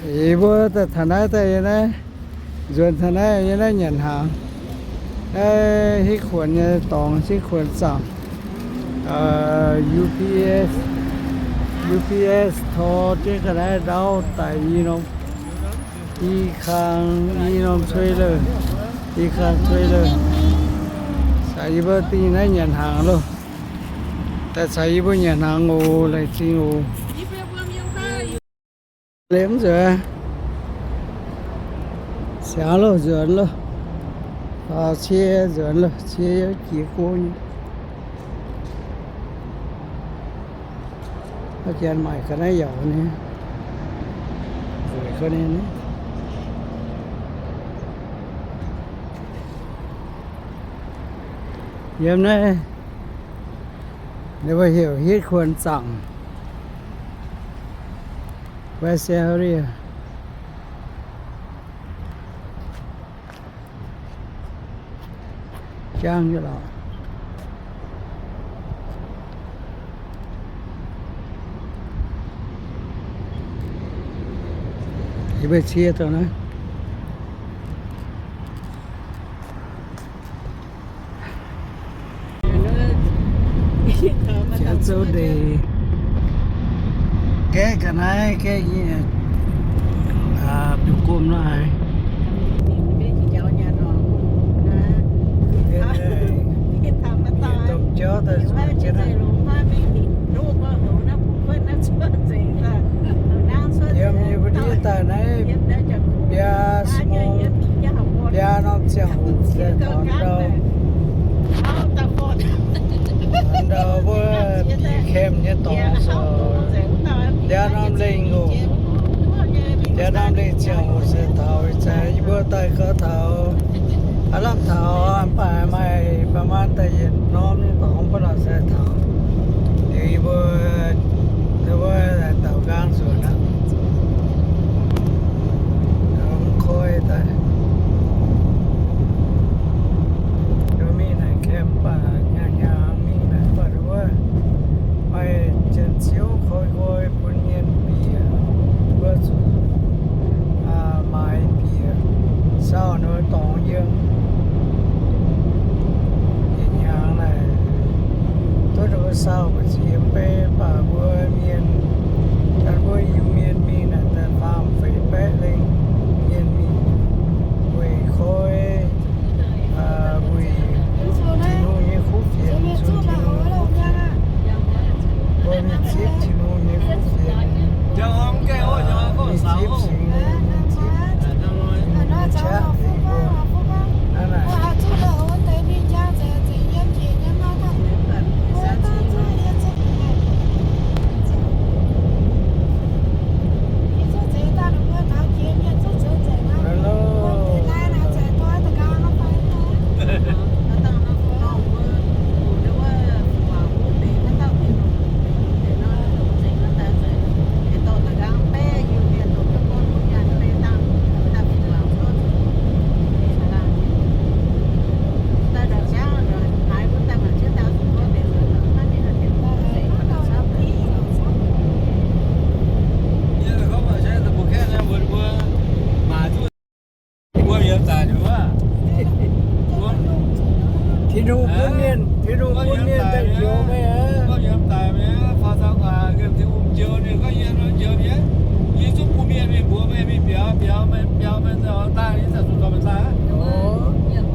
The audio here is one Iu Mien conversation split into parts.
Yie mbuo daaih taux naaiv daaih yiem naaiv, nzuonx taux naaiv yiem naaiv nyanc hnaangx. Naaiv hitv kuonx nyei dorngx, hitv kuonx zaangc. U P S, U P S tor jienv ga'naaiv ndaauv daic i norm, i kang, i norm trailer, i kang trailer. Caux yie mbuo dingh naaiv nyanc hnaangx loh. Daaih caux yie mbuo nyanc hnaangx oc, laengz zingh oc. Liemh nzuonx, siangx loh nzuonx loh, faaux cie nzuonx loh, cie jiex go nyei. Janx maaih ga'naaiv yaac nyei, nzueic ga'naaiv. Yiem naaiv ninh mbuo heuc hitv kuonx zaangc, West Area. Jangv nyei lorqc. Yie mbuo cie dongh naaiv. Jiex zouv ndeic, gaeqv ga'naaiv, gaeqv nyei, biux gomh lorqc haic. Domh jauv daaih zuqc jienv naaiv. Yiem yie mbuo ndiev daaih naaiv biaa smong, biaa norm ziangh hoc se taux ndau, ndau wuov bieq camp nyei dorngx oc. Biaa norm lengh oc. Biaa norm lengh ziangh hoc se taux, ih zanc yie mbuo daaih gau taux, aav lamh taux, mv baac maaih ประมาณ daaih yietc norm nyei dorngx mv baac lorqc se taux. Liuz yie mbuo, wuov, daaux nqaang nzuonx aqv. Mv koi daaih. Mingh naaic camp mv baac hnyangx-hnyangx mingh naaic mv baac wuov, maaih janx-ziouv koi nqoi bun mienh bieqc, wuov zuqc maaiz bieqc, saauv ninh mbuo dorngx yiem. Ih hnyangx naaic duqv ninh mbuo saauv mbu'ziex yiem bei, mv baac mbuo mienh, gan mbuo Iu-Mienh mingh naaic daaih faam feix baeqv lengh mienh mingh weic koi, weic Tin-Hungh nyei kuv fienx, zunh Tin-Hungh nyei kuv fienx. Mbuo mingh zipv Tin-Hungh nyei kuv fienx, mingh zipv Singx Lingh, mingh zipv qaqv Tin-Hungh. Hnangv naaic. Hello. Tin-Hungh bun mienh, Tin-Hungh bun mienh daaih njoux meih aqv.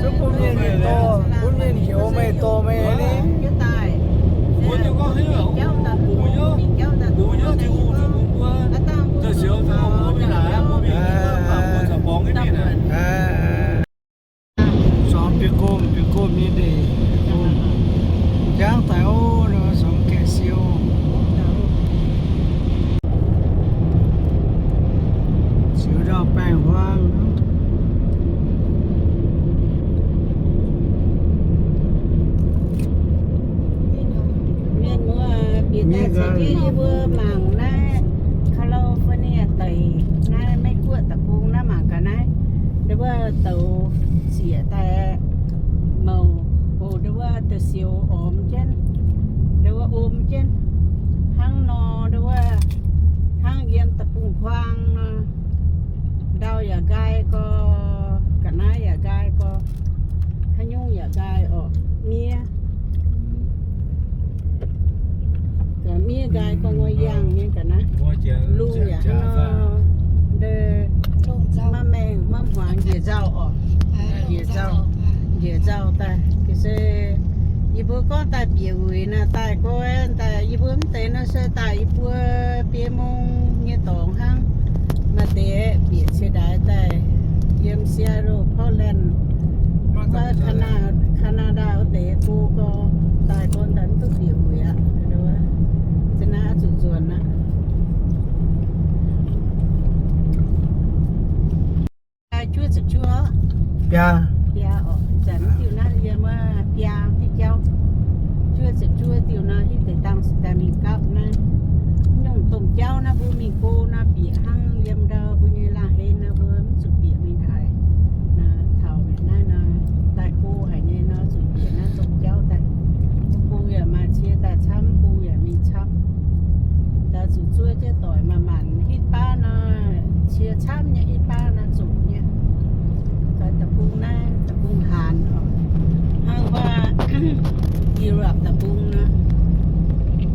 Zungv bun mienh mingh dorh, bun mienh njoux meih dorh meih ni. Zuangx biux gomh, biux gomh nyei ndeic, biux gomh. Jangv daaih ov, nor zuangx gaeqv siou. Ziux ndau baengh huaang. Mienh muoz bieqc daaih caux jienv yie mbuo mangc naaiv California deic, naaiv Meiv Guoqv deic-bung naaiv mangc gaax naaiv. Ndau wuov douz zieqc daaih mouc, oc, ndau wuov da'siux ormx jienv, ndau wuov om jienv hnangv nor, ndau wuov hnangv yiem deic-bung-huaang nor. Bieqc wuic naaic daaih gorngv daaih yie mbuo mv deix naaiv se daaih yie mbuo biei mong nyei dorngx hnangv. Maaih deix bieqc cie ndaix daaih yiem Seattle, Portland, Canada wuov deix go gorx, daaih gorngv daaih mv duqv bieqc wuic aqv. Za'naaiv zuqc nzuonx aqv. Juov ziepc juov. Biaa. Biaa oc. Zanc diuh naaiv yiem wuov biaa diuh jauv. Juov ziepc juov diuh nor, hitv deix dangh se daaih mingh gapv naaiv. Nyungc domh jauv naaiv mbuo mingh go naaiv bieqc hnangv yiem ndau mbuo nyei laangh hei naaiv mbuo mv zuqc bieqc mingh haaix. Naaiv taux naaiv nor, daaih go haic nyei nor zuqc bieqc naaiv domh jauv daaih. Mv bung yaac maaih cie daaih camv, mv bung yaac mingh camv. Daaih zuqc zuov jienv doic maanc maanc hitv baav nor, cie camv nyei hitv baav nor zuqc nyei. Gaax deic-bung naaiv, deic-bung haanz oc. Hnangv wuov Europe deic-bung nor,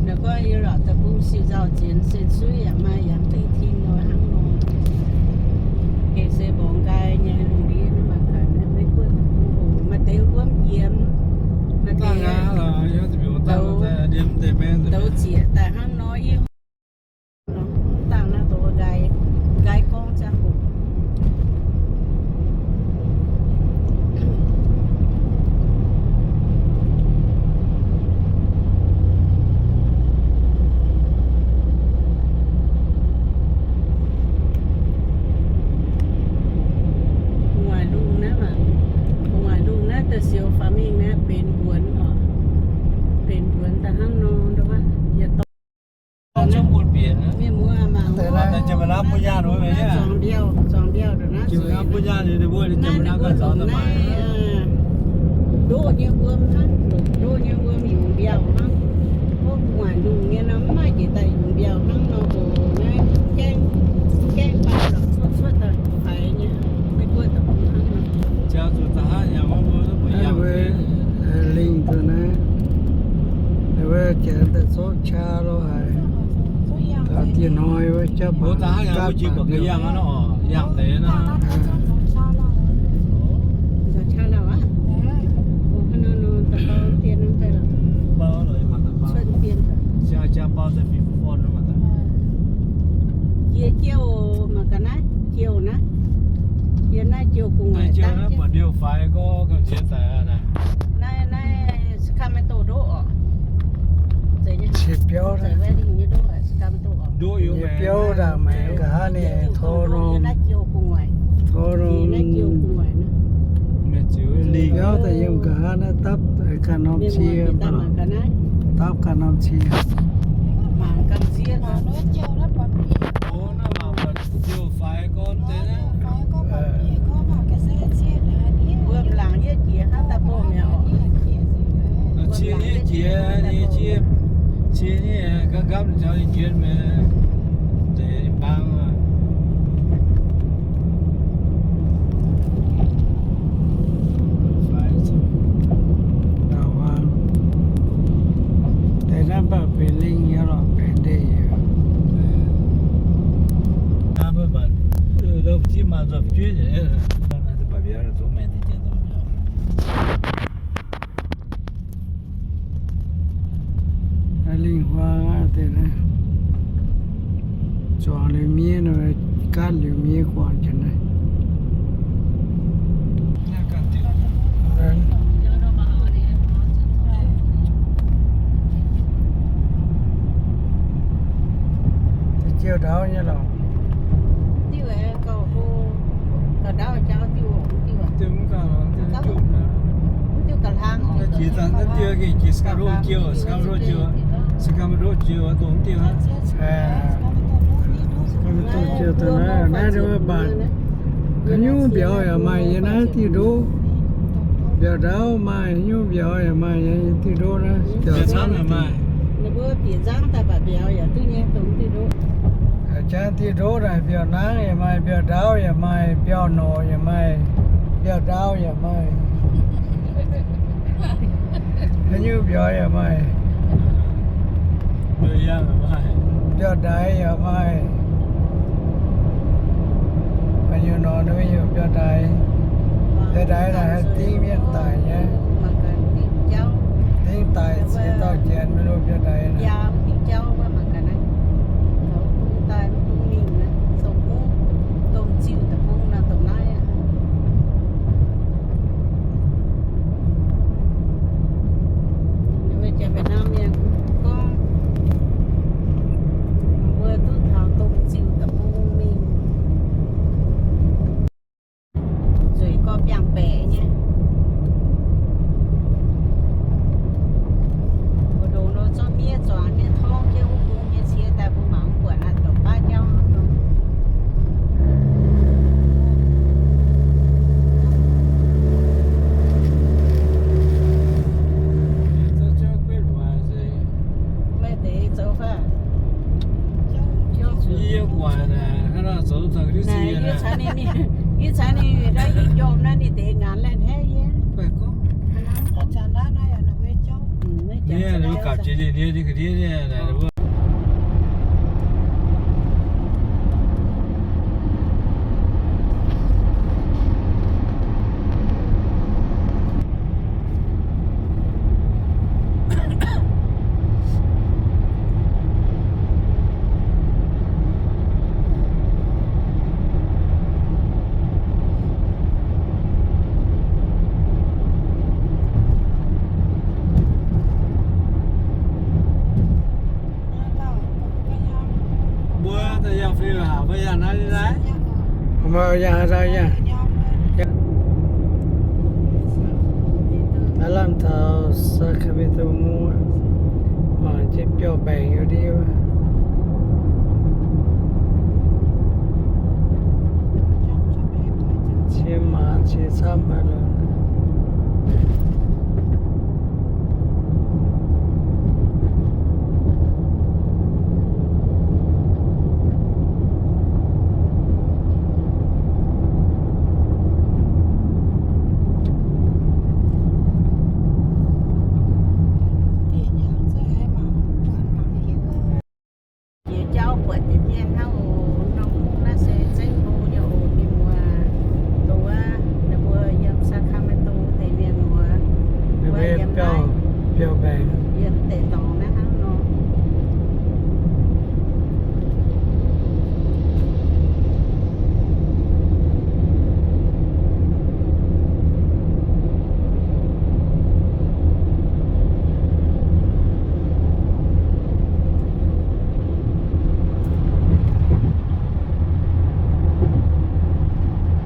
naaiv gorngv Europe deic-bung siou nzauh zienx sen suiv yaac maaih yangh deic-ting nor hnangv nor. Gengh se mborngx nqaai nyei lungh ndiev naaiv mangc gaax naaiv Meiv Guoqv deic-bung oc, maaih deix wuom yiemx, maaih deix douz zieqc daaih hnangv nor. Ih dangh naaiv douz nqaai, nqaai gorngv ziangh hoc. Gu'nguaaic lungh naaiv, gu'nguaaic lungh naaiv da'siou faaux mingh naaiv benx mbuonx oc. Benx mbuonx daaih hnangv nor, yietc dorngx mienh muoz mangc, zuangx mbiauh, zuangx mbiauh ndongc naaiv zueiz. Naaiv ninh mbuo longc naaiv ndoqv nyei wuom hnangv, longc ndoqv nyei wuom yungz mbiauh hnangv. Gorngv gu'nguaaic lungh nyei nor, mv maaih jiex daaih yungz mbiauh hnangv nor oc. Naaiv gaengh, gaengh baac lorqc cuotv cuotv daaih faix nyei, maiv guoqv daaih hnangv nor. Lingh zuqc naaiv, wuov janx daaih zorqv qaqv lo haic, dieh hnoi wuov jauv baac gapv baac liouh. Jiex jiouh mangc gaax naaiv, jiouh naaiv, yiem naaiv jiouh gu'nguaaic dangv. Naaiv, naaiv Sacramento ndoqv oc. Qiex biauv, nyei biauv ndaangc maengx nqa'haav ninh tor norm, tor norm. Biauv daaih yiem nqa'haav naaiv dapv ganh norm cie mangc, dapv ganh norm cie. Cie nyei jiex, cie nyei, gapv gapv caux jienv mingh, deix mbaang. Deix naaiv mv baac benx lingh nyei lorqc, benx ndeic. Lingh huaang aqv, deix naaiv zuangx liuz miev nor, gaatv liuz miev guangc jienv naaiv. Diuh jiouh ndaauv nyei lorqc. Jiex zanc naaiv diuh gengh jiex Sacramento jiouh, Sacramento jiouh, Sacramento jiouh dongh diuh aqv. Sacramento jiouh dongh naaiv, naaiv mv baac haaix nyungc mbiauz yaac maaih yiem naaiv diuh ndoqv. Mbiauz ndaauv maaih, haaix nyungc mbiauz yaac maaih yiem diuh ndoqv naaiv. Mbiauz camv yaac maaih. Jangv diuh ndoqv naaic, mbiauz naanv yaac maaih, mbiauz ndaauv yaac maaih, mbiauz norqc yaac maaih, mbiauz ndaauv yaac maaih. Haaix nyungc mbiauz yaac maaih. Mbiauz ndaix yaac maaih. Maaih nyungc norqc nyungc mbiauz ndaix. Mbiauz ndaix naaic haih dingv mienh daic nyei. Dingv Daaih ziex dauh janx maiv lo biauv daaih. Yaac diuh jauv wuov mangc gaax naaiv. Zoux bung daaih mv bung mingh naaiv, zoux mungv domh ziuh deic-bung nor domh naaiv aqv. Mbuo jiex Việt Nam mienh gorngv, mbuo duqv taux domh ziuh deic-bung mingh. Nzueic gorx biangh baeqc nyei. Mbu'ndongx nor zorqv miev zuangx miev torngv jienv wuov bung nyei cie daaih mbuo mangc mv buatc naaiv douc baav jauv nor. Meih deix zoux fai? Yie muonc naaic, hnangv nor zoux zangc diuv zi naaic, yie caux ninh, yie caux ninh ndau yie njormh naaiv ninh deix ngaanc laih hneiv yie. Yie gapv jiex ninh, ninh ga'ndiev ninh naaic. Mbuo daaih yangh fei waac, mbuo yangh naaiv li naaiv. Mbuo yangh daaih yangh. Daaih lamh taux Sacramento mungv, mangc jienv biauv-mbaengx youz ndiev wuov. Cie maaz cie camv haaix lorqc. Yietc jauv buatc diqv dien hnangv oc. Norm mungv naaiv se Zengv Hlo nyei oc, mienh muoz. Dongh wuov ninh mbuo yiem Sacramento deix mienh muoz, ninh mbuo yiem naaiv biauv-mbaengx, yiem deix dorngx naaiv hnangv nor.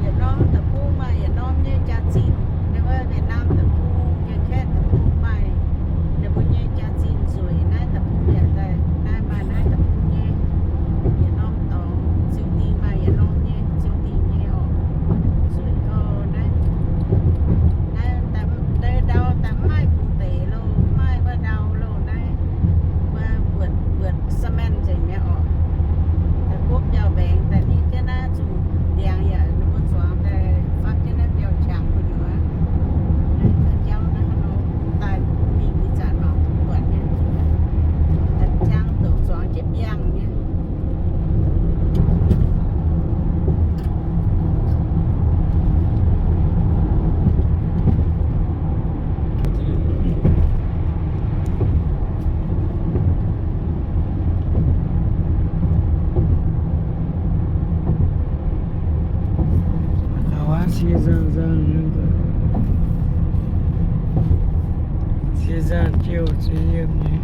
Yietc norm deic-bung maaih yietc norm nyei jaax-zinh. Ninh mbuo Việt Nam deic-bung, Mienh Kaeqv deic-bung maaih, ninh mbuo nyei jaax-zinh nzueic. Naaiv deic-bung yaac daaih, naaiv maaih naaiv deic-bung nyei. Yietc norm dorngx ziux dingh maaih yietc norm nyei, ziux dingh nyei oc. Nzueic gau naaiv. Naaiv ndau daaih mv maaih bungx deic loh, mv maaih wuov ndau loh naaiv. Wuov mbuoqc, mbuoqc cement nzengc nyei oc. Daaih gopv biauv-mbaengx daaih ninh jienv naaiv zungh ndiangx yaac ninh mbuo zuangx daaih fapv jienv naaiv biauv-qangx gu'nyuoz. Naaiv jauv naaiv hnangv nor, daaih mingh ih zanc mangc duqv buatc nyei. Daaih qangx douc zuangx jienv biangh nyei. Gauh aqv, sie nzangh nzangh nyei, sie nzangh jiouh ziex yiemh nyei.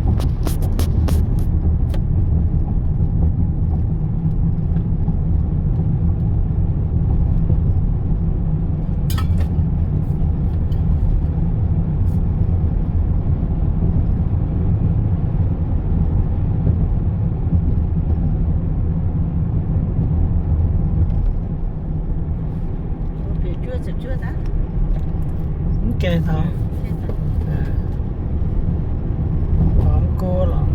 Mv gaengh taux. Mv go lorqc.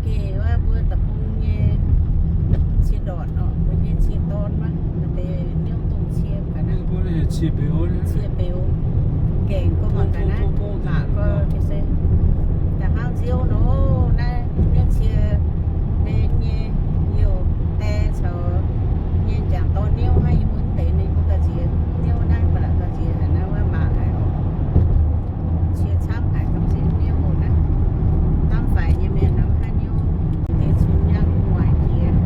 Geh wuov mbuo da'bung nyei cie ndortc orqc, mbuo nyei cie dorn wuov, maaih deix niouv dongh cie ga'naaiv. Cie beux, cie beux. Gaengh gorngv mangc ga'naaiv, mangc gorngv se da'hnangv nziouv nor, naaiv niouv cie mben nyei, youh die caux nyei jangc dorn niouv hnangv yie mbuo deix ninh mbuo ga'nziex niouv naaiv, ba'laqc ga'nziex haic naaiv wuov mangc haic oc. Cie camv haic, gamh nziex niouv oc naaiv. Dangv faix nyei mienh nor maiv haih niouv, deix cunx nyangv gu'nguaaic jiex.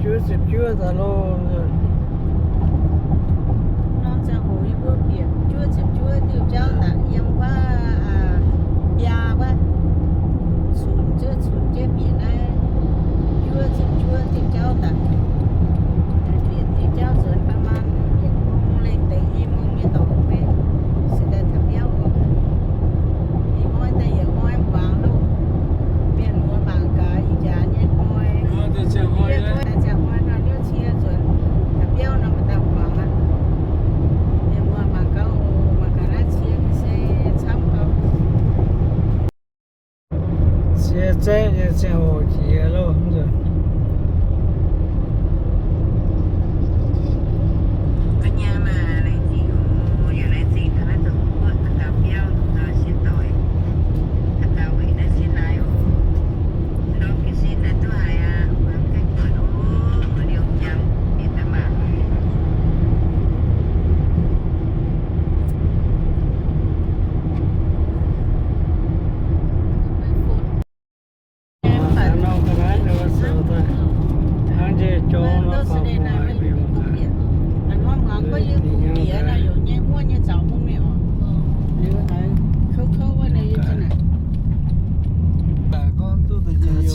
Juov ziepc juov daaih loh. Norm ziangh hoc yie mbuo bieqc juov ziepc juov diuh jauv daaih yiem wuov biaa wuov, cunx jienv cunx jienv bieqc naaiv juov ziepc juov diuh jauv daaih. Bieqc diuh jauv nzuonx ประมาณ yietc mong lengh deix i mong nyei dorngx mingh, se daaih taux biauv oc. Ih hnoi daaih yietc hnoi muangx loh, mienh muoz mangc gaax ih jaax nyei hnoi. Daaih ziangh hnoi nor, niouv cie nzuonx taux biauv nor, maaih daaih muangx aqv. Mienh muoz mangc gaax oc, mangc gaax naaiv cie se camv gau. Cie zaeqv nyei ziangh hoc jiex loh.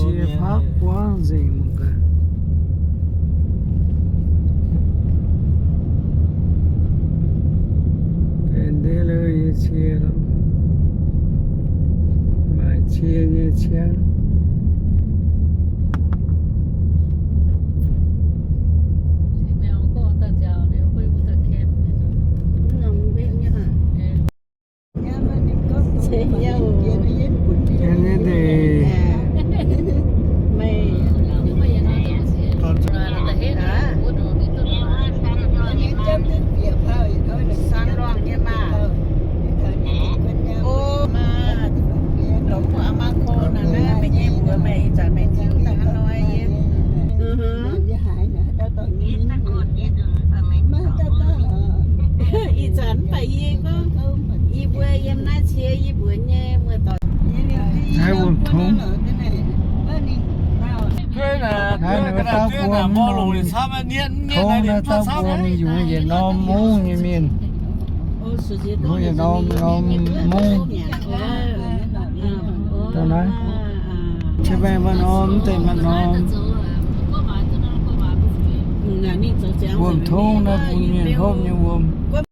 Cie paav buangv nzengc mangc gaax. Benx deix lou nyei cie lorqc. Maaic cie nyei ciangv. San luangh nyei maah. O, maah, longc mbuo a'maa ko naaic, meih nyei mbuox meih ih zanc meih tingx daaih hnangv nor yie. Ih zanc mv baac yie gorngv, yie mbuo yiem naaiv cie yie mbuox nyei muoz-doic. Naaiv wuom tongv. Naaiv wuom tongv, naaiv dauh wuom yungz yietc norm mungv nyei mienh. Yungz yietc norm, norm mungv. Dongh naaiv. Cie baengh maaih norm, mv deix maaih norm. Wuom tongv naaiv bun mienh hopv nyei wuom.